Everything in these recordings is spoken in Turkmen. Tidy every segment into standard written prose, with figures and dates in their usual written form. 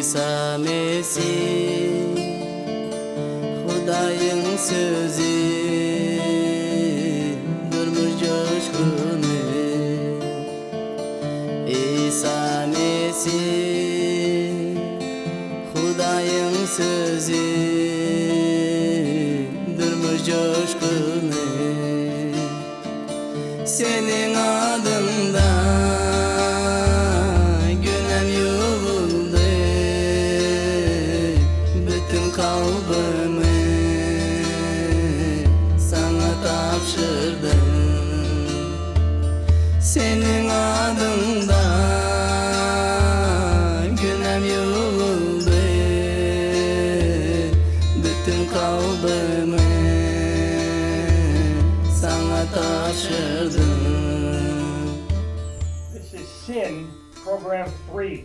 Isa Mesih Hudaýyň sözi Durmuş joşguny Isa Mesih Hudaýyň sözi Durmuş joşguny Seniň adyňda günäm ýuwuldy, Bütin kalbymy Saňa tabşyrdym. Seniň adyňda günäm ýuwuldy, Bütin kalbymy Saňa tabşyrdym. This is Sin Program Three.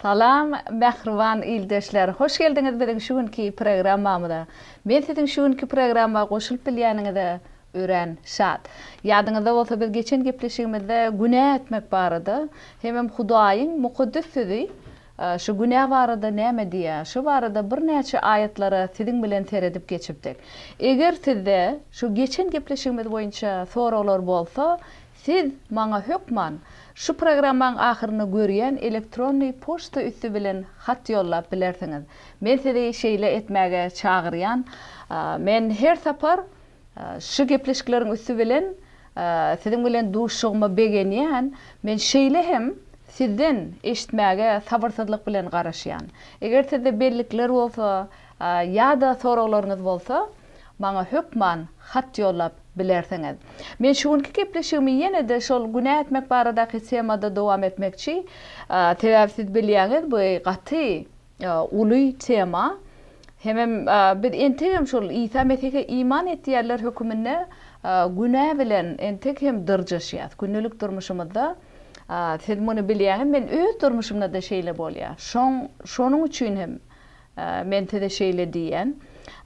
Salam mähriban ildeşler! Hoş geldiňiz biziň şu günki programmamyza. Men siziň şu günki programma goşulyp bilýäniňize örän şat. Ýadyňyzda bolsa biz geçen gepleşigimizde günä etmek barada hemem Hudaýyň mukaddes sözi Şu günä barada näme diýýär? Şu barada birnäçe aýatlara siziň bilen seredip geçipdik. Eger sizde şu geçen gepleşigimiz boýunça soraglar bolsa, siz maňa hökman şu programmaň ahyrynda görýän elektronnyý poçta üsti bilen hat ýollap bilersiňiz. Men sizi şeýle etmäge çagyrýan. Men her sapar Şu gepleşikleriň üsti bilen siziň bilen duşuşygyma begenýän, men şeýle hem sizden eşitmäge sabyrsyzlyk bilen garaşýan. Eger sizde bellikler bolsa ýa-da soraglaryňyz bolsa, maňa hökman hat ýollap bilersiňiz. Men şu günki gepleşigimi ýene-de şol günä etmek baradaky temada dowam etmekçi. Sebäbi siz bilýäňiz, bu gaty uly tema. Hemem biz entegem şol Isa Mesihe iman etýänler höküminde günä bilen entek hem dyrjaşýas. Gündelik durmuşymyzda siz muny bilýäňiz, men öz durmuşymda-da şeýle bolýar. Şoň şonuň üçin hem men size şeýle diýýän.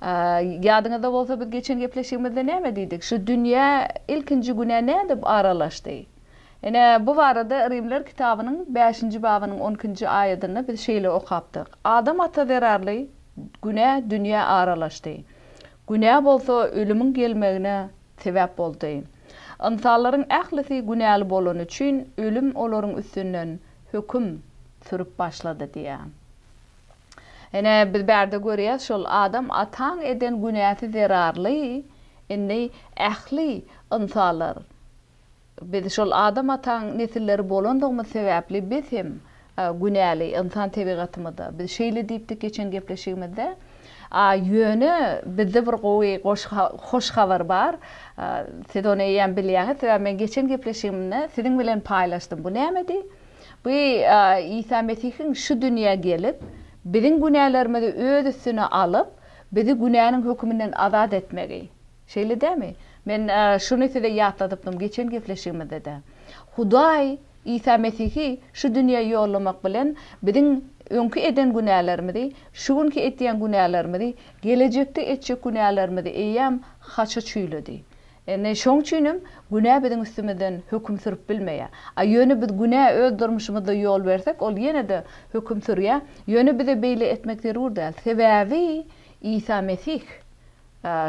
Ýadyňyzda bolsa biz geçen gepleşigimizde näme diýdik? Şu dünýä ilkinji günä nädip aralaşdy? Ine, bu barada Rimler kitabynyň bäşinji babynyň on ikinji aýadynda biz şeýle okapdyk, Adam ata zerarly günä dünýä aralaşdy. Günä bolsa ölümiň gelmegine sebäp boldy. Ynsanlaryň ählisi günäli bolany üçin ölüm olaryň üstünden höküm sürüp başlady diýýär. Ine, biz bärde görýäs, şol Adam ataň eden günäsi zerarly indi ähli ynsanlar Biz şol Adam ataň nesilleri bolandygymyz sebäpli biz hem günäli, ynsan tebigatymyzda. Biz şeýle diýipdik geçen gepleşigimizde. A ýöne bizde bir gowy hoş habar bar. Siz ony eýýäm bilýäňiz, sebäbi men geçen gepleşigimde siziň bilen paýlaşdym. Bu nämedi? Bu Isa Mesihiň şu dünýä gelip, biziň günälerimizi öz üstüne alyp, bizi günäniň höküminden azat etmegi. Şeýle dälmi? Men şuny size ýatladypdym geçen gepleşigimizde-de. Hudaý Isa Mesihi şu dünýä ýollamak bilen biziň öňki eden günälerimizi, şu günki etýän günälerimizi, gelejekde etjek günälerimizi eýýäm haça çüýledi. Indi şoň üçinem günä biziň üstümizden höküm sürüp bilmeýär. A ýöne biz günä öz durmuşymyzda ýol bersek, ol ýene-de höküm sürýär. Ýöne bize beýle etmek zerur däl. Sebäbi Isa Mesih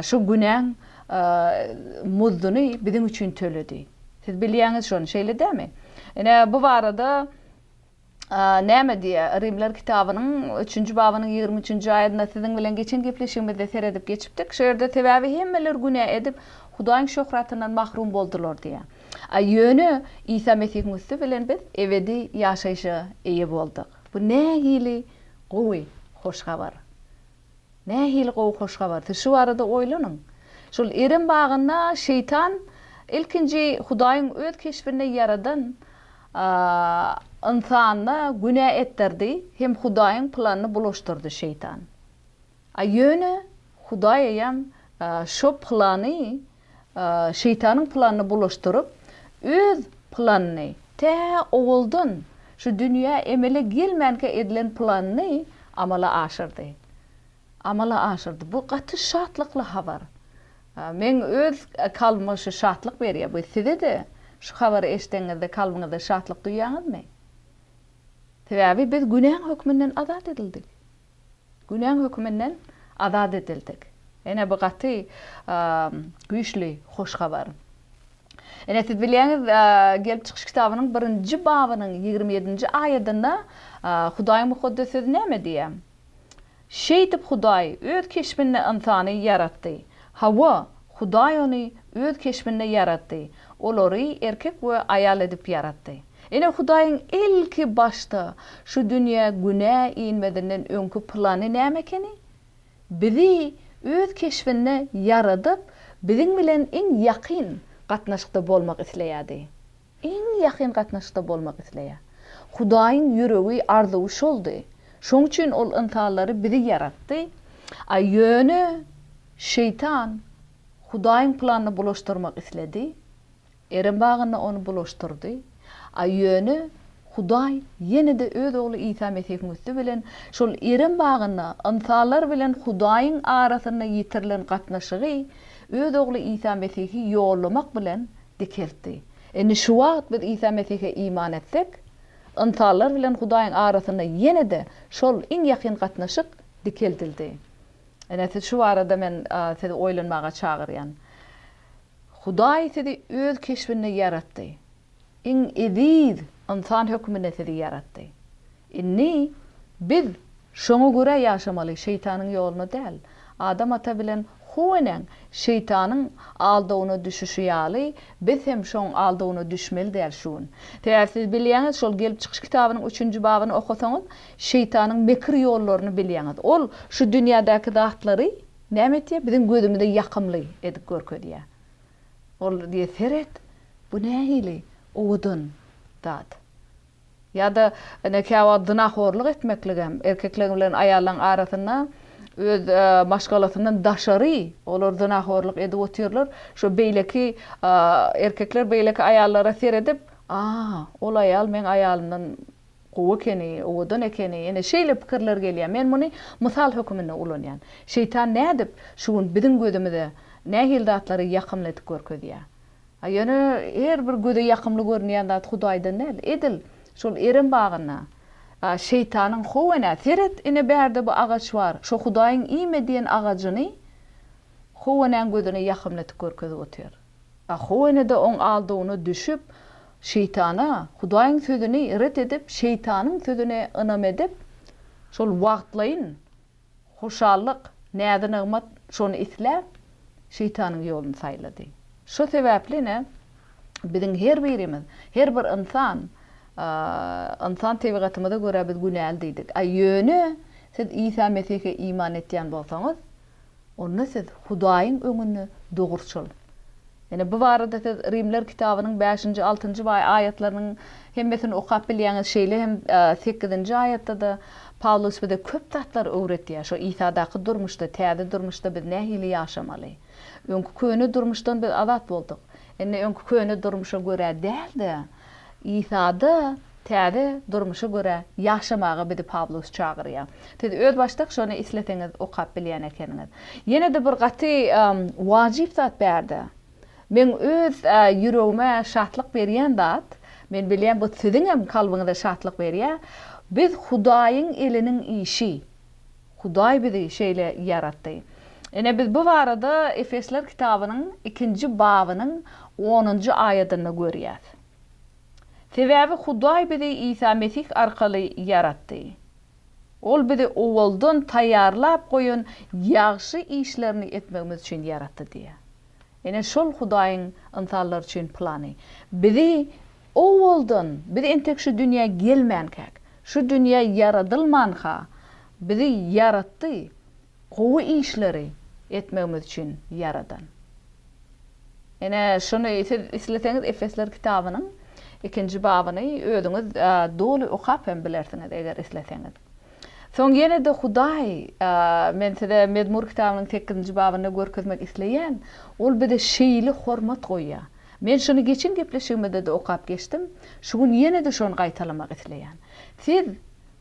Şu günäň muzduny biziň üçin töledi. Siz bilýäňiz şony, şeýle dälmi? Ine, bu barada näme diýýär? Rimler kitabynyň üçünji babynyň 23-nji aýadynda siziň bilen geçen gepleşigimizde seredip geçipdik. Şu ýerde sebäbi hemmeler günä edip, Hudaýyň şöhratyndan mahrum boldular diýýär. A ýöne Isa Mesihiň üsti bilen biz ebedi ýaşaýşa eýe bolduk. Bu nähili gowy hoş habar! Nähili gowy hoş habar! Siz şu barada oýlanyň. Şol Erem bagynda Şeýtan ilkinji Hudaýyň öz keşbinde ýaradan ynsanyna günä etdirdi hem Hudaýyň planyny bulaşdyrdy Şeýtan. A ýöne Hudaý eýýäm şo plany Şeýtanyň planyny bulaşdyryp, öz planyny, tä owaldan şu dünýä emele gelmänkä edilen planyny amala aşyrdy. Amala aşyrdy. Bu gaty şatlykly habar. Meň öz kalbyma şu şatlyk berýär. Bu size-de şu habary eşideniňizde kalbyňyzda şatlyk duýýaňyzmy? Sebäbi biz günäň hökmünden azat edildik. Günäň höküminden azat edildik. Ine bu gaty güýçli hoş habar. Ine siz bilýäňiz, Gelip çykyş kitabynyň birinji babynyň 27-nji aýadynda Hudaýyň Mukaddes Sözi näme diýýär? Şeýdip Hudaý Öz keşbinde ynsany ýaratdy. Hawa, Hudaý ony Öz keşbinde ýaratdy, olary erkek we aýal edip ýaratdy. Ine Hudaýyň ilki başda şu dünýä günä inmezinden öňki plany näme ekeni? Bizi Öz keşbinde ýaradyp, biziň bilen iň ýakyn gatnaşykda bolmak isleýärdi. Iň ýakyn gatnaşykda bolmak isleýär. Hudaýyň ýüregi, arzuwy şoldy. Şoň üçin Ol ynsanlary bizi ýaratdy. A ýöne şeýtan Hudaýyň planyny bulaşdyrmak isledi. Erem bagynda ony bulaşdyrdy. A ýöne Hudaý ýene-de Öz Ogly Isa Mesihiň üsti bilen şol Erem bagynda ynsanlar bilen Hudaýyň arasynda ýitirilen gatnaşygy Öz Ogly Isa Mesihi ýollamak bilen dikeltdi. Indi şu wagt biz Isa Mesihe iman etsek, ynsanlar bilen Hudaýyň arasynda ýene-de şol iň ýakyn gatnaşyk dikeldildi. Ine, siz şu barada men sizi oýlanmaga çagyrýan. Hudaý sizi Öz keşbinde ýaratdy. Iň eziz ynsan hökmünde sizi ýaratdy. Indi biz şoňa görä ýaşamaly, şeýtanyň ýoluna däl. Adam ata bilen How enäň şeýtanyň aldawyna düşüşi ýaly, biz hem şoň aldawyna düşmeli däl şu gün. Sebäbi siz bilýäňiz, şol Gelip çykyş kitabynyň üçünji babyny okasaňyz, şeýtanyň mekir ýollaryny bilýäňiz. Ol şu dünýädäki zatlary näme etýär? Biziň gözümize ýakymly edip görkezýär. Ol diýýär, seret, bu nähili owadan zat. Ýa-da ine käwagt zynahorlyk etmekligem erkekler bilen aýallaryň arasynda öz maşgalasyndan daşary olar zynahorlyk edip otyrlar. Şo beýleki erkekler beýleki aýallara seredip, A, ol aýal meň aýalymdan gowy ekeni, owadan ekeni. Ine şeýle pikirler gelýär. Men muny mysal höküminde ulanýan. Şeýtan nädip şu gün biziň gözümize nähili zatlary ýakymly edip görkezýär? A ýöne her bir göze ýakymly görünýän zat Hudaýdan däl. Edil şol Erem bagynda şeýtanyň How enä, Seret, ine bärde bu agaç bar, şo Hudaýyň iýme diýen agajyny How enäň gözüne ýakymly edip görkezip otyr. A How ene-de oň aldawyna düşüp, şeýtana, Hudaýyň sözüni ret edip, şeýtanyň sözüne ynam edip, şol wagtlaýyn Hoşallyk, näzi-nygmat şony isläp, şeýtanyň ýoluny saýlady. Şo sebäpli ine, biziň her birimiz, her bir ynsan, ynsan tebigatymyza görä biz günäli diýdik. A ýöne siz Isa Mesihe iman etýän bolsaňyz, onda siz Hudaýyň öňünde dogruçyl. Ine, bu barada siz Rimler kitabynyň bäşinji, altynjy baý aýatlarynyň hemmesini okap bilýäňiz. Şeýle hem sekizinji aýatda-da Pawlus bize köp zatlar öwretýär. Şo Isadaky durmuşda, täze durmuşda biz nähili ýaşamaly? Öňki köne durmuşdan biz azat bolduk. Indi öňki köne durmuşa görä däl-de, Isada täze durmuşa görä ýaşamaga bizi Pawlus çagyrýar. Siz özbaşdak şony isleseňiz okap bilýän ekeniňiz. Ýene-de bir gaty wajyp zat bärde. Meň öz ýüregime şatlyk berýän zat, men bilýän bu siziňem kalbyňyza şatlyk berýär, biz Hudaýyň eliniň işi. Hudaý bizi şeýle ýaratdy. Ine, biz bu barada Efesler kitabynyň ikinji babynyň onunjy aýadynda görýäs. Sebäbi Hudaý bizi Isa Mesih arkaly ýaratdy. Ol bizi owaldan taýýarlap goýan ýagşy işlerini etmegimiz üçin ýaratdy diýýär. Ine, şol Hudaýyň ynsanlar üçin plany. Bizi owaldan, biz entek şu dünýä gelmänkäk, şu dünýä ýaradylmanka, bizi ýaratdy, gowy işleri etmegimiz üçin ýaradan. Ine, şuny siz isleseňiz Efesler kitabynyň ikinji babyny özüňiz doly okap hem bilersiňiz, eger isleseňiz. Soň ýene-de Hudaý, men size Mezmur kitabynyň sekizinji babynda görkezmek isleýän, Ol bize şeýle hormat goýýar. Men şuny geçen gepleşigimizde-de okap geçdim, şu gün ýene-de şony gaýtalamak isleýän. Siz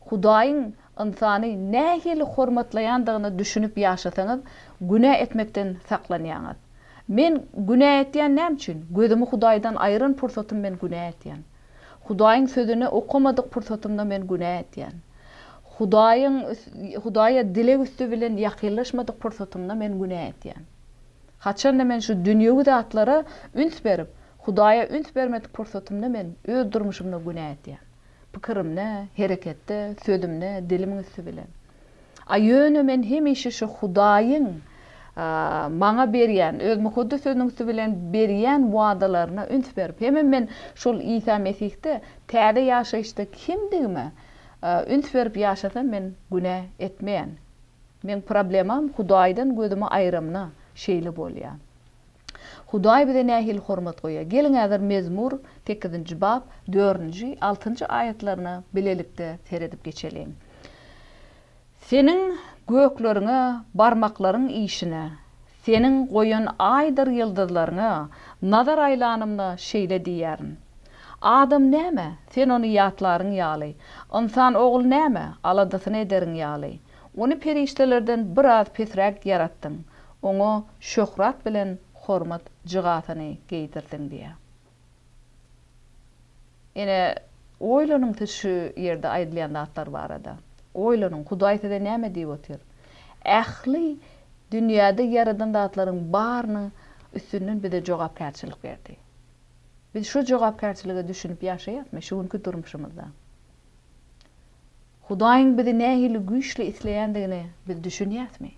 Hudaýyň ynsany nähili hormatlaýandygyna düşünip ýaşasaňyz, günä etmekden saklanýaňyz. Men günä etýän näme üçin? Gözümi Hudaýdan aýyran pursatym men günä etýän. Hudaýyň sözüni okamadyk pursatymda men günä etýän. Hudaýyň Hudaýa dileg üsti bilen ýakynlaşmadyk pursatymda men günä etýän. Haçanda men şu dünýewi zatlara üns berip, Hudaýa üns bermedik pursatymda men öz durmuşymda günä etýän. Pikirimde, hereketde, sözümde, dilimiň üsti bilen. A ýöne men hemişe şu Hudaýyň maňa berýän, öz Mukaddes Sözüniň üsti bilen berýän wadalaryna üns berip, hemem men şol Isa Mesihde täze ýaşaýyşda kimdigime üns berip ýaşasam men günä etmeýän. Meň problemam Hudaýdan gözümi aýramna şeýle bolýa. Hudaý bize nähili hormat goýýar? Geliň häzir Mezmur sekizinji bap dördünji, altynjy aýatlaryna bilelikde seredip geçeliň. Seniň gökleriňe, barmaklaryň işine, Seniň goýan aýdyr ýyldyzlaryňa nazar aýlanymda şeýle diýýärin, Adam näme, Sen ony ýatlaryň ýaly, ynsan ogly näme, aladasyny ederiň ýaly? Ony perişdelerden biraz pesräk ýaratdyň, Oňa şöhrat bilen hormat jygasyny geýdirdiň diýýär. Ine, oýlanyň siz şu ýerde aýdylýan zatlar barada. Oýlanyň, Hudaý size näme diýip otyr? Ähli dünýäde ýaradan zatlaryň barynyň üstünden bize jogapkärçilik berdi. Biz şu jogapkärçilige düşünip ýaşaýasmy şu günki durmuşymyzda? Hudaýyň bizi nähili güýçli isleýändigine biz düşünýäsmi?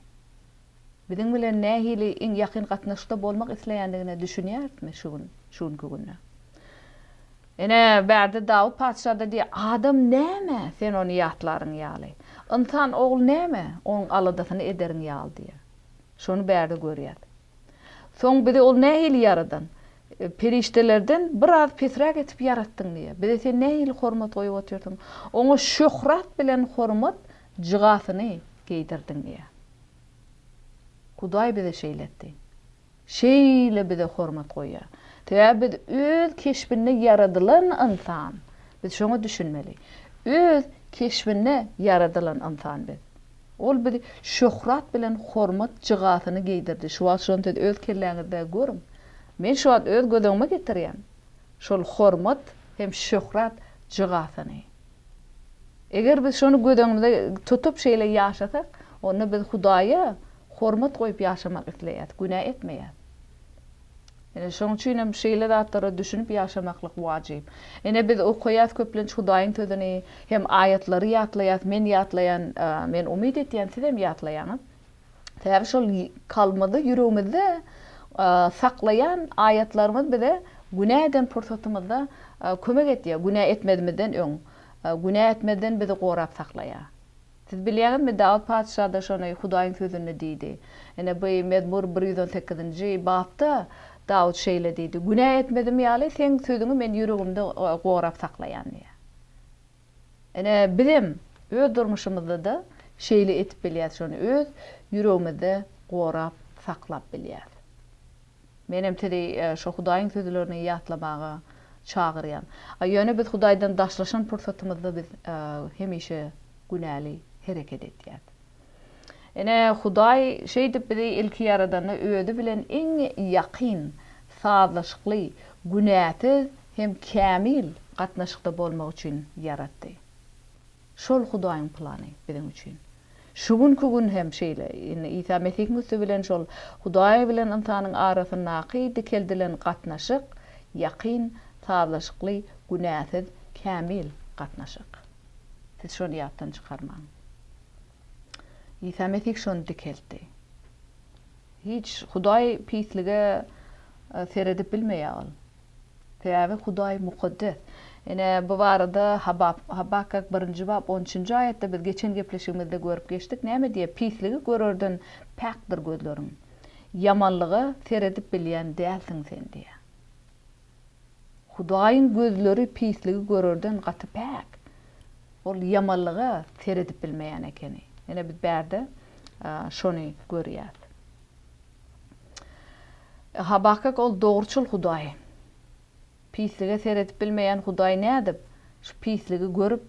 Biziň bilen nähili iň ýakyn gatnaşykda bolmak isleýändigine düşünýärismi şu gün, şu günki günde? Ine, bärde Dawut patyşa-da diýýär, Adam näme, sen ony ýatlaryň ýaly? Ynsan ogly näme, onuň aladasyny ederiň ýaly diýýär. Şony bärde görýäs. Soň bizi ol nähili ýaradan? Perişdelerden biraz pesräk etip ýaratdyň diýýär. Bize sen nähili hormat goýup otyrsyň? Oňa şöhrat bilen hormat jygasyny geýdirdiň diýýär. Hudaý bize şeýle etdi. Şeýle bize hormat goýýar. Sebäbi biz öz keşbinde ýaradylan ynsan. Biz şoňa düşünmeli. Öz keşbinde ýaradylan ynsan biz. Ol bizi şöhrat bilen hormat jygasyny geýdirdi. Şu wagt şony siz öz kelläňizde görüň. Men şu wagt öz göz öňüme getirýän. Şol hormat hem şöhrat jygasyny. Eger biz şony göz öňümize tutup şeýle ýaşasak, onda biz Hudaýa hormat goýup ýaşamak isleýäris, günä etmeýäris. Ine, şonuň üçin hem şeýle zatlara düşünip ýaşamaklyk wajyp. Ine, biz okaýas köplenç Hudaýyň sözüni, hem aýatlary ýatlaýas, men ýatlaýan, men umyt etýän, siz hem ýatlaýaňyz. Sebäbi şol kalbymyzda, ýüregimizde saklaýan aýatlarymyz bize günä eden pursatymyzda kömek edýär, günä etmezimizden öň, günä etmezden bizi gorap saklaýar. Siz bilýäňizmi, Dawut patyşa-da şony Hudaýyň sözünde diýdi. Ine, bu Mezmur 118-nji bapda Dawut şeýle diýdi, Günä etmezim ýaly, Seň sözüňi men ýüregimde gorap saklaýan diýýär. Ine, bizem öz durmuşymyzda-da şeýle edip bilýäris, şony öz ýüregimizde gorap saklap bilýäris. Menem sizi şo Hudaýyň sözlerini ýatlamaga çagyrýan. A ýöne biz Hudaýdan daşlaşan pursatymyzda biz hemişe günäli hereket edýäris. Ine, Hudaý şeýdip bizi ilki ýaradanda özi bilen iň ýakyn, sazlaşykly, günäsiz hem kämil gatnaşykda bolmak üçin ýaratdy. Şol Hudaýyň plany biziň üçin. Şu günki gün hem şeýle. Indi Isa Mesihiň üsti bilen şol Hudaý bilen ynsanyň arasyndaky dikeldilen gatnaşyk, ýakyn, sazlaşykly, günäsiz, kämil gatnaşyk. Siz şony ýatdan çykarmaň. Isa Mesih şony dikeltdi. Hiç Hudaý pislige seredip bilmeýär ol. Sebäbi Hudaý mukaddes. Ine, bu barada Habakkak birinji bap on üçünji aýatda biz geçen gepleşigimizde görüp geçdik. Näme diýýär? Pisligi görerden päkdir gözleriň. Ýamanlyga seredip bilýän dälsiň sen diýýär. Hudaýyň gözleri pisligi görerden gaty päk. Ol ýamanlyga seredip bilmeýän ekeni. Ine biz bärde şony görýäs. Habakkak ol dogruçyl Hudaý. Pislige seredip bilmeýän Hudaý nädip şu pisligi görüp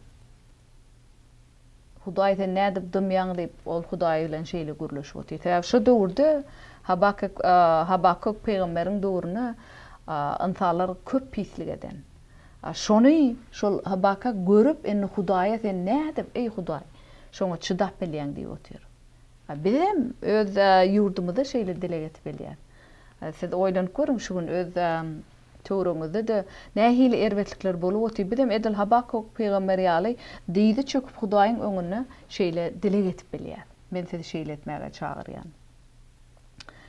Hudaý sen nädip dymýaň diýip ol Hudaý bilen şeýle gürleşip otyr. Sebäbi şo döwürde Habakkuk Habakkuk pygamberiň döwründe ynsanlar köp pislik eden. Şony şol Habakak görüp, indi Hudaýa sen nädip, eý Hudaý, şoňa çydap bilýäň diýip otyr. Bizem öz ýurdumyzda şeýle dileg edip bilýäs. Siz oýlanyp görüň, şu gün öz töweregiňizde-de nähili erbetlikler bolup otyr. Bizem edil Habakuk pygamber ýaly dyzy çöküp Hudaýyň öňünde şeýle dileg edip bilýäs. Men sizi şeýle etmäge çagyrýan.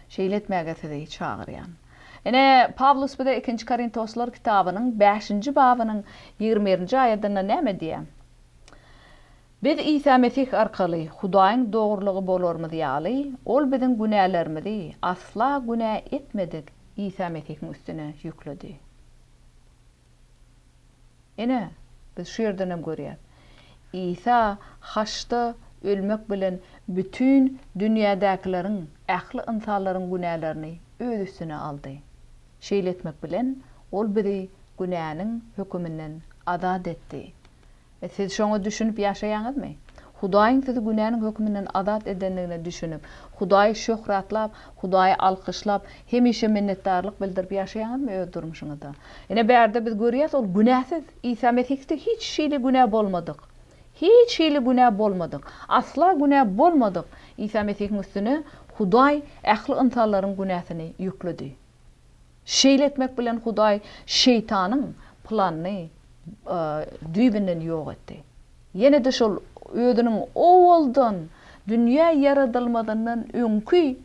Şeýle etmäge sizi çagyrýan. Ine, Pawlus bize Ikinji Korintoslar kitabynyň bäşinji babynyň 21-nji aýadynda näme diýýär? Biz Isa Mesih arkaly Hudaýyň dogrulygy bolarymyz ýaly, Ol biziň günälerimizi asla günä etmedik Isa Mesihiň üstüne ýükledi. Ine, biz şu ýerden hem görýäs. Isa haçda ölmek bilen bütin dünýädäkileriň, ähli ynsanlaryň günälerini Öz üstüne aldy. Şeýle etmek bilen, Ol bizi günäniň höküminden azat etdi. Siz şoňa düşünip ýaşaýaňyzmy? Hudaýyň sizi günäniň höküminden azat edendigine düşünip, Hudaýy şöhratlap, Hudaýy alkyşlap, hemişe minnetdarlyk bildirip ýaşaýaňyzmy öz durmuşyňyzda? Ine, bärde biz görýäs, ol günäsiz. Isa Mesihde hiç hili günä bolmadyk. Hiç hili günä bolmadyk. Asla günä bolmadyk Isa Mesihiň üstüne Hudaý ähli ynsanlaryň günäsini ýükledi. Şeýle etmek bilen Hudaý Şeýtanyň planyny düýbünden ýok etdi. Ýene-de şol özüniň owaldan, dünýä ýaradylmazyndan öňki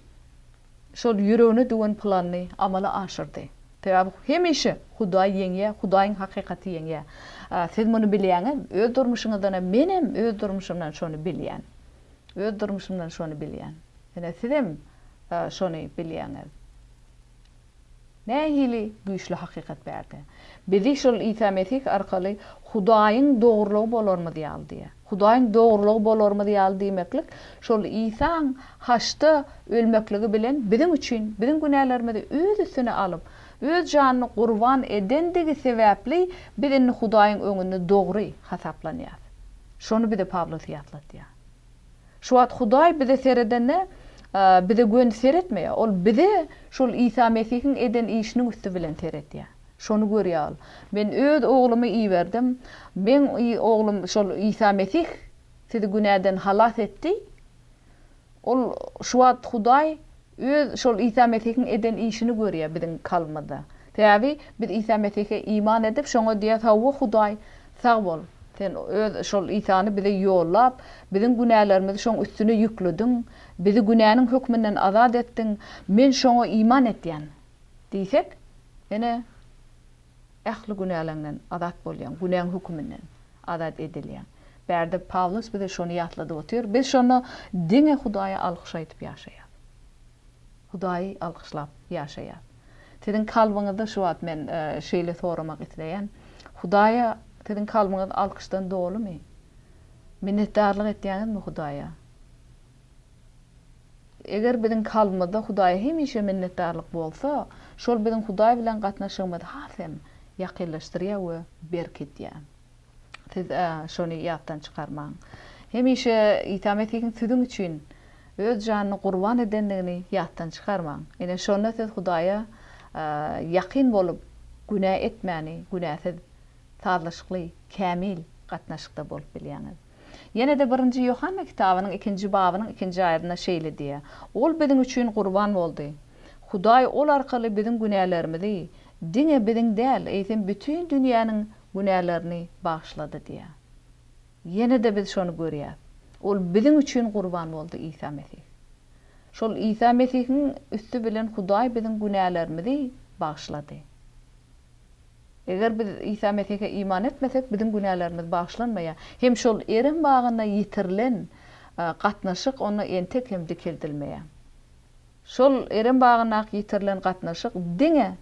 şol ýüregine düwen planyny amala aşyrdy. Sebäbi hemişe Hudaý ýeňýär, Hudaýyň hakykaty ýeňýär. Siz muny bilýäňiz, öz durmuşyňyzdan hem, menem öz durmuşymdan şony bilýän. Öz durmuşymdan şony bilýän. Ine, sizem şony bilýäňiz. Nähili güýçli hakykat bärde! Bizi şol Isa Mesih arkaly Hudaýyň dogrulygy bolarymyz ýaly diýýär. Hudaýyň dogrulygy bolarymyz ýaly diýmeklik, şol Isaň haçda ölmekligi bilen biziň üçin, biziň günälerimizi öz üstüne alyp, öz janyny gurban edendigi sebäpli biz indi Hudaýyň öňünde dogry hasaplanýarys. Şony bize Pawlus ýatladýar. Şu wagt Hudaý bize seredende, bize göni seretmeýär. Ol bize şol Isa Mesihiň eden işiniň üsti bilen seredýär. Şony görýär ol. Men öz Oglumy iberdim. Meň Oglum şol Isa Mesih sizi günäden halas etdi. Ol şu wagt Hudaý Öz şol Isa Mesihiň eden işini görýär biziň kalbymyzda. Sebäbi biz Isa Mesihe iman edip, şoňa diýýäs, Hawa, Hudaý, sag bol. Sen öz şol Isany bize ýollap, biziň günälerimizi şoň üstüne ýüklediň, bizi günäniň hökmünden azat etdiň. Men şoňa iman etýän diýsek, ine, ähli günäleňden azat bolýaň, günäň höküminden azat edilýäň. Bärde Pawlus bize şony ýatladyp otyr. Biz şonda diňe Hudaýa alkyş aýdyp ýaşaýas. Hudaýy alkyşlap ýaşaýas. Siziň kalbyňyzda şu wagt men şeýle soramak isleýän. Hudaýa siziň kalbyňyz alkyşdan dolumy? Minnetdarlyk etýäňizmi Hudaýa? Eger biziň kalbymyzda Hudaýa hemişe minnetdarlyk bolsa, şol biziň Hudaý bilen gatnaşygymyzy has hem ýakynlaşdyrýar we berkidýär. Siz şony ýatdan çykarmaň. Hemişe Isa Mesihiň siziň üçin Öz janyny gurban edendigini ýatdan çykarmaň. Ine, şonda siz Hudaýa ýakyn bolup, günä etmäni, günäsiz, sazlaşykly, kämil gatnaşykda bolup bilýäňiz. Ýene-de Birinji Ýohanna kitabynyň ikinji babynyň ikinji aýadynda şeýle diýýär, Ol biziň üçin gurban boldy. Hudaý ol arkaly biziň günälerimizi, diňe biziň däl, eýsem bütin dünýäniň günälerini bagyşlady diýýär. Ýene-de biz şony görýäris. Ol biziň üçin gurban boldy, Isa Mesih. Şol Isa Mesihiň üsti bilen Hudaý biziň günälerimizi bagyşlady. Eger biz Isa Mesihe iman etmesek, biziň günälerimiz bagyşlanmaýar. Hem şol Erem bagynda ýitirilen gatnaşyk onda entek hem dikeldilmeýär. Şol Erem bagyndaky ýitirilen gatnaşyk diňe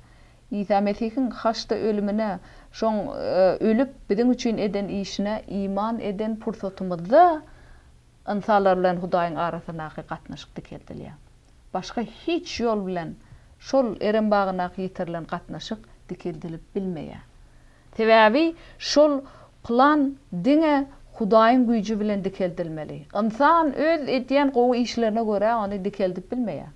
Isa Mesihiň haçda ölümine, şoň ölüp biziň üçin eden işine iman eden pursatymyzda ynsanlar bilen Hudaýyň arasyndaky gatnaşyk dikeldilýär. Başga hiç ýol bilen şol Erem bagyndaky ýitirilen gatnaşyk dikeldilip bilmeýär. Sebäbi şol plan diňe Hudaýyň güýji bilen dikeldilmeli. Ynsan öz edýän gowy işlerine görä ony dikeldip bilmeýär.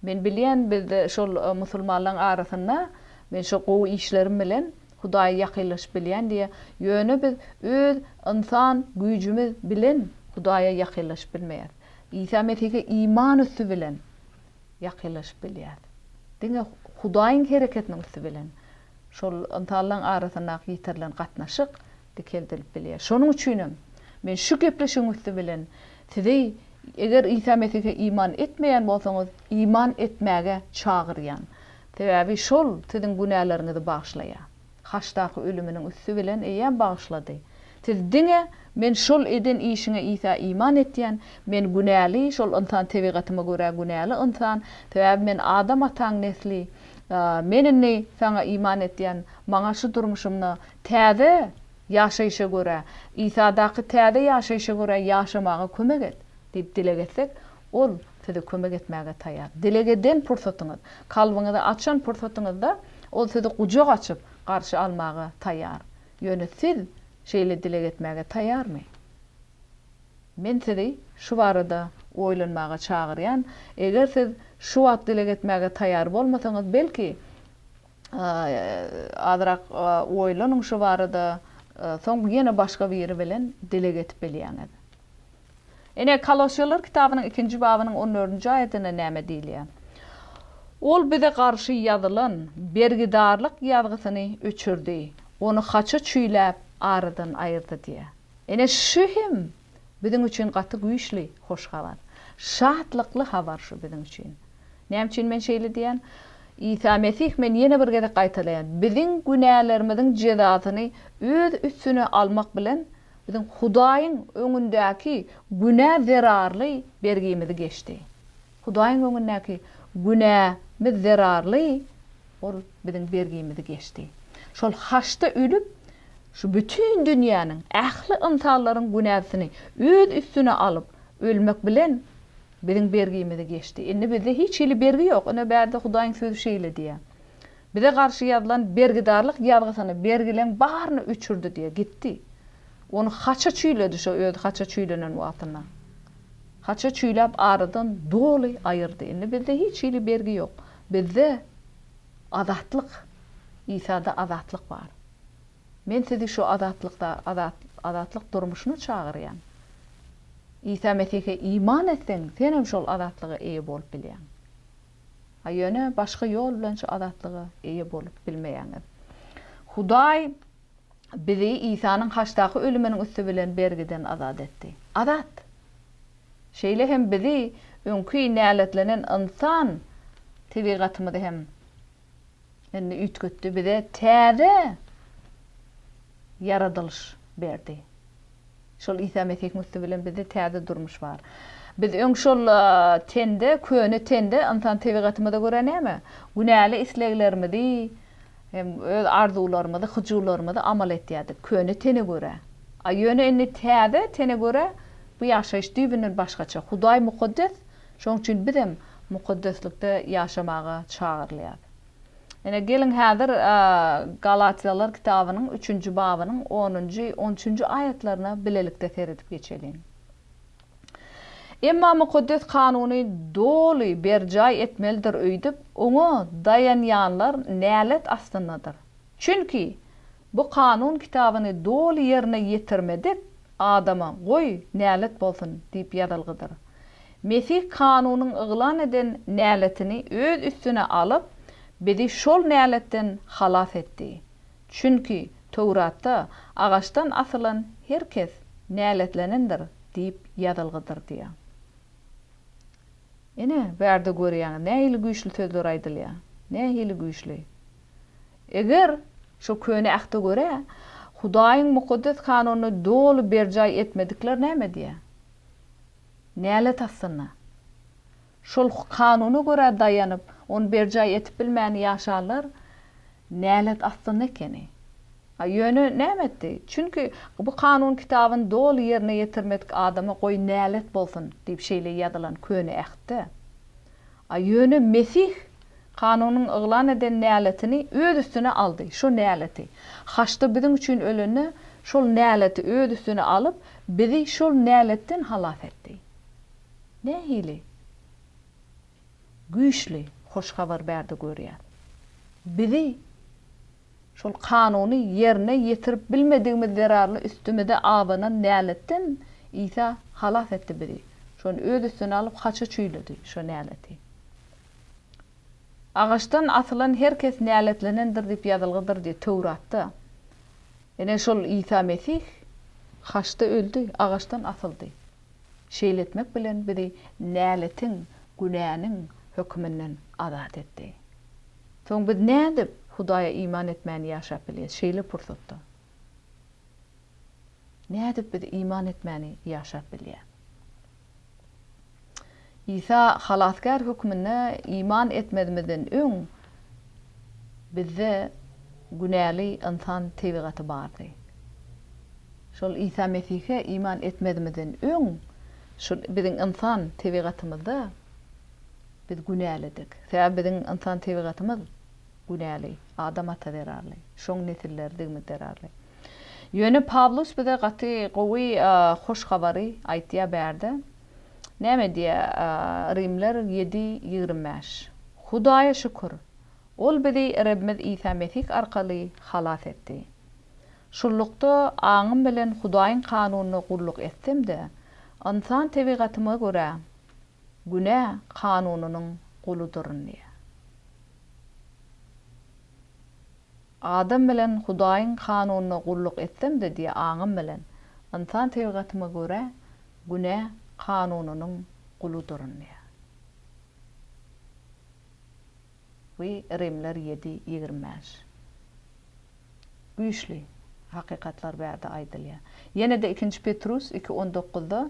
Men bilýän bizde şol musulmanlaň arasynda men şo gowy işlerim bilen. Hudaýa ýakynlaşyp bilýän diýýär. Ýöne biz öz ynsan güýjümiz bilen Hudaýa ýakynlaşyp bilmeýäris. Isa Mesihe iman üsti bilen ýakynlaşyp bilýäris. Diňe Hudaýyň hereketiniň üsti bilen şol ynsanlaryň arasyndaky ýitirilen gatnaşyk dikeldilip bilýär. Şonuň üçinem men şu gepleşigiň üsti bilen sizi eger Isa Mesihe iman etmeýän bolsaňyz, iman etmäge çagyrýan. Sebäbi şol siziň günäleriňizi bagyşlaýar. Haçdaky ölüminiň üsti bilen eýýäm bagyşlady. Siz diňe, Men şol eden işiňe Isa iman etýän, men günäli, şol ynsan tebigatyma görä günäli ynsan, sebäbi men Adam ataň nesli, men indi Saňa iman etýän, maňa şu durmuşymda täze ýaşaýşa görä, Isadaky täze ýaşaýşa görä ýaşamaga kömek et diýip dileg etsek, Ol size kömek etmäge taýýar. Dileg eden pursatyňyz, kalbyňyzy açan pursatyňyzda Ol sizi gujak açyp garşy almaga taýýar. Ýöne siz şeýle dileg etmäge taýýarmy? Men sizi şu barada oýlanmaga çagyrýan. Eger siz şu wagt dileg etmäge taýýar bolmasaňyz, belki, azrak oýlanyň şu barada, soň ýene başga biri bilen dileg edip bilýäňiz. Ine, Kolosýalar kitabynyň ikinji babynyň on dördünji aýatynda näme diýilýär? Ol bize garşy ýazylan bergidarlyk ýazgysyny öçürdi, ony haça çüýläp, aradan aýyrdy diýýär. Ine, şu hem biziň üçin gaty güýçli hoş habar. Şatlykly habar şu biziň üçin. Näme üçin men şeýle diýýän? Isa Mesih, men ýene bir gezek gaýtalaýan, biziň günälerimiziň jezasyny Öz üstüne almak bilen, biziň Hudaýyň öňündäki günä zerarly bergimizi geçdi. Hudaýyň öňündäki günämiz zerarly Ol biziň bergimizi geçdi. Şol haçda ölüp, şu bütin dünýäniň, ähli ynsanlaryň günäsini Öz üstüne alyp, ölmek bilen biziň bergimizi geçdi. Indi bizde hiç hili bergi ýok. Ine, bärde Hudaýyň Sözi şeýle diýýär. Bize garşy ýazylan bergidarlyk ýazgysyny, bergileň baryny öçürdi diýýär, gitdi. Ony haça çüýledi şo özi haça çüýlenen wagtynda. Haça çüýläp aradan doly aýyrdy. Indi bizde hiç hili bergi ýok. Bizde azatlyk. Isada azatlyk bar. Men sizi şu azatlykda azat azatlyk durmuşyna çagyrýan. Isa Mesihe iman etseň, senem şol azatlyga eýe bolup bilýäň. A ýöne başga ýol bilen şu azatlyga eýe bolup bilmeýäňiz. Hudaý bizi Isanyň haçdaky ölüminiň üsti bilen bergiden azat etdi. Azat! Şeýle hem bizi öňki näletlenen ynsan tebigatymyzy hem indi üýtgetdi, bize täze ýaradylyş berdi. Şol Isa Mesihiň üsti bilen bizde täze durmuş bar. Biz öň şol tende, köne tende, ynsan tebigatymyza görä näme? Günäli isleglerimizi hem öz arzuwlarymyzy, hyjuwlarymyzy amal etýärdik, köne tene görä. A ýöne indi täze tene görä bu ýaşaýyş düýbünden başgaça. Hudaý mukaddes, şonuň üçin bizem mukaddeslikde ýaşamaga çagyrylýarys. Ine, geliň häzir Galatýalar kitabynyň üçünji babynyň onunjy, on üçünji aýatlaryna bilelikde seredip geçeliň. Emma Mukaddes Kanuny doly berjaý etmelidir öýdüp, oňa daýanýanlar nälet astyndadyr. Çünki bu Kanun kitabyny doly ýerine ýetirmedik adama, goý, nälet bolsun diýip ýazylgydyr. Mesih Kanunyň yglan eden näletini Öz üstüne alyp, bizi şol näletden halas etdi. Çünki Töwratda, Agaçdan asylan her kes näletlenendir diýip ýazylgydyr diýýär. Ine, bärde görýäňiz, nähili güýçli sözler aýdylýar. Nähili güýçli. Eger, şo Köne Ähte görä, Hudaýyň Mukaddes Kanunyny doly berjaý etmedikler näme edýär? Nälet astynda. Şol kanuna görä daýanyp, ony berjaý etip bilmän ýaşanlar nälet astynda ekeni. A ýöne näme etdi? Çünki bu kanun kitabyny doly ýerine ýetirmedik adama goý nälet bolsun diýip şeýle ýazylan Köne Ähtde. A ýöne Mesih Kanunyň yglan eden näletini Öz üstüne aldy, şo näleti. Haçda biziň üçin ölende, şol näleti Öz üstüne alyp, bizi şol näletden halas etdi. Nähili güýçli hoş habar bärde görýäs. Bizi. Şol kanuny ýerine ýetirip bilmedigimiz zerarly üstümize abanan näletden Isa halas etdi bizi. Şony öz üstüne alyp haça çüýledi şo näleti. Agaçdan asylan her kes näletlenendir diýip ýazylgydyr diýip Töwratda. Ine şol Isa Mesih haçda öldi, agaçdan asyldy. Şeýle etmek bilen bizi näletiň, günäniň höküminden azat etdi. Soň biz nädip Hudaýa iman etmän ýaşap bilýäs şeýle pursatda? Nädip biz iman etmäni ýaşap bilýäs? Isa Halasgär hökmünde iman etmezimizden öň bizde günäli ynsan tebigaty bardy. Şol Isa Mesihe iman etmezimizden öň şol biziň ynsan tebigatymyzda biz günälidik. Sebäbi biziň ynsan tebigatymyz günäli, Adam ata zerarly, şoň nesilleridigimiz zerarly. Ýöne Pawlus bize gaty gowy hoş habary aýtýar bärde. Näme diýýär? Rimler ýedi, 25. Hudaýa şükür, Ol bizi Rebbimiz Isa Mesih arkaly halas etdi. Şunlukda, aňym bilen Hudaýyň kanunyna gulluk etsem-de, ynsan tebigatyma görä, günä kanunynyň guludyryn diýýär. Adam bilen Hudaýyň kanunyna gulluk etsem-de diýýär, aňym bilen, ynsan tebigatyma görä, günä kanunynyň guludyryn diýýär. We Rimler ýedi, 25. Güýçli hakykatlar bärde aýdylýar. Ýene-de ikinji Petrus iki on dokuzda,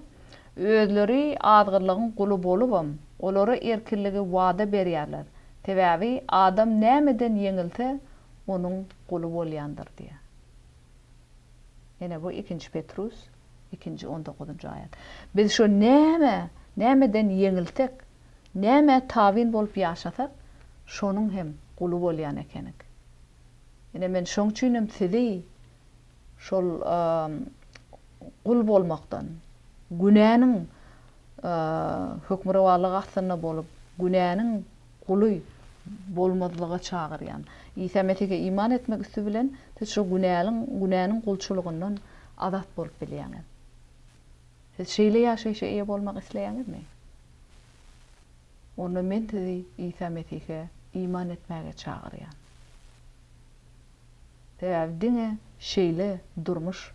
Özleri azgynlygyň guly bolubam, olara erkinligi wada berýärler, sebäbi adam nämeden ýeňilse, onuň guly bolýandyr diýýär. Ine, bu ikinji Petrus ikinji on dokuzynjy aýat. Biz şo näme, nämeden ýeňilsek, nämä tabyn bolup ýaşasak, şonuň hem guly bolýan ekenik. Ine, men şoň üçinem sizi şol gul bolmakdan, günäniň hökmürowanlygy astynda bolup, günäniň guly bolmazlyga çagyrýan. Isa Mesihe iman etmek üsti bilen siz şo günäliň, günäniň gulçulygyndan azat bolup bilýäňiz. Siz şeýle ýaşaýşa eýe bolmak isleýäňizmi? Onda men sizi Isa Mesihe iman etmäge çagyrýan. Sebäbi diňe şeýle durmuş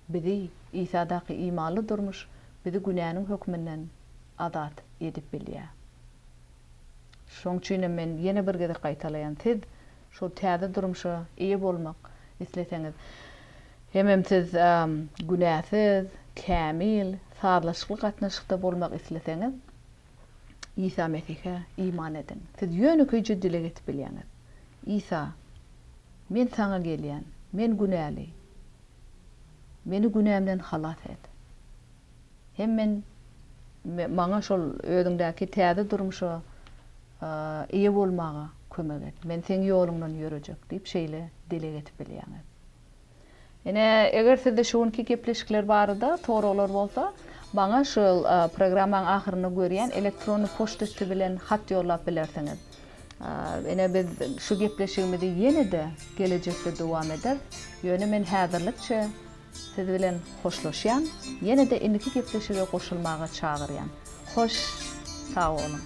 bizi, Isadaky imanly durmuş bizi günäniň höküminden azat edip bilýär. Şoň üçinem men ýene bir gezek gaýtalaýan, siz şol täze durmuşa eýe bolmak isleseňiz, hemem siz günäsiz, kämil, sazlaşykly gatnaşykda bolmak isleseňiz, Isa Mesihe iman ediň. Siz ýönekeýje dileg edip bilýäňiz. Isa, men Saňa gelýän. Men günäli. Meni günämden halas et. Hem men maňa şol Özüňdäki täze durmuşa eýe bolmaga kömek et. Men Seň ýoluňdan ýörejek diýip şeýle dileg edip bilýäňiz. Ine, eger sizde şu günki gepleşikler barada soraglar bolsa, maňa şol programmaň ahyrynda görýän elektronny poçta üsti bilen hat ýollap bilersiňiz. Ine, biz şu gepleşigimizi ýene-de gelejekde dowam ederis. Ýöne men häzirlikçe siz bilen hoşlaşýan, ýene-de indiki gepleşige goşulmaga çagyrýan. Hoş sag boluň!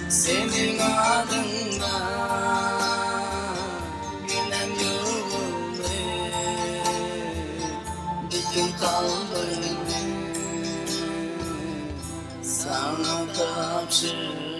Seniň adyňda günem ýuwuldy Bütin kalbymy saňa tabşyrdym.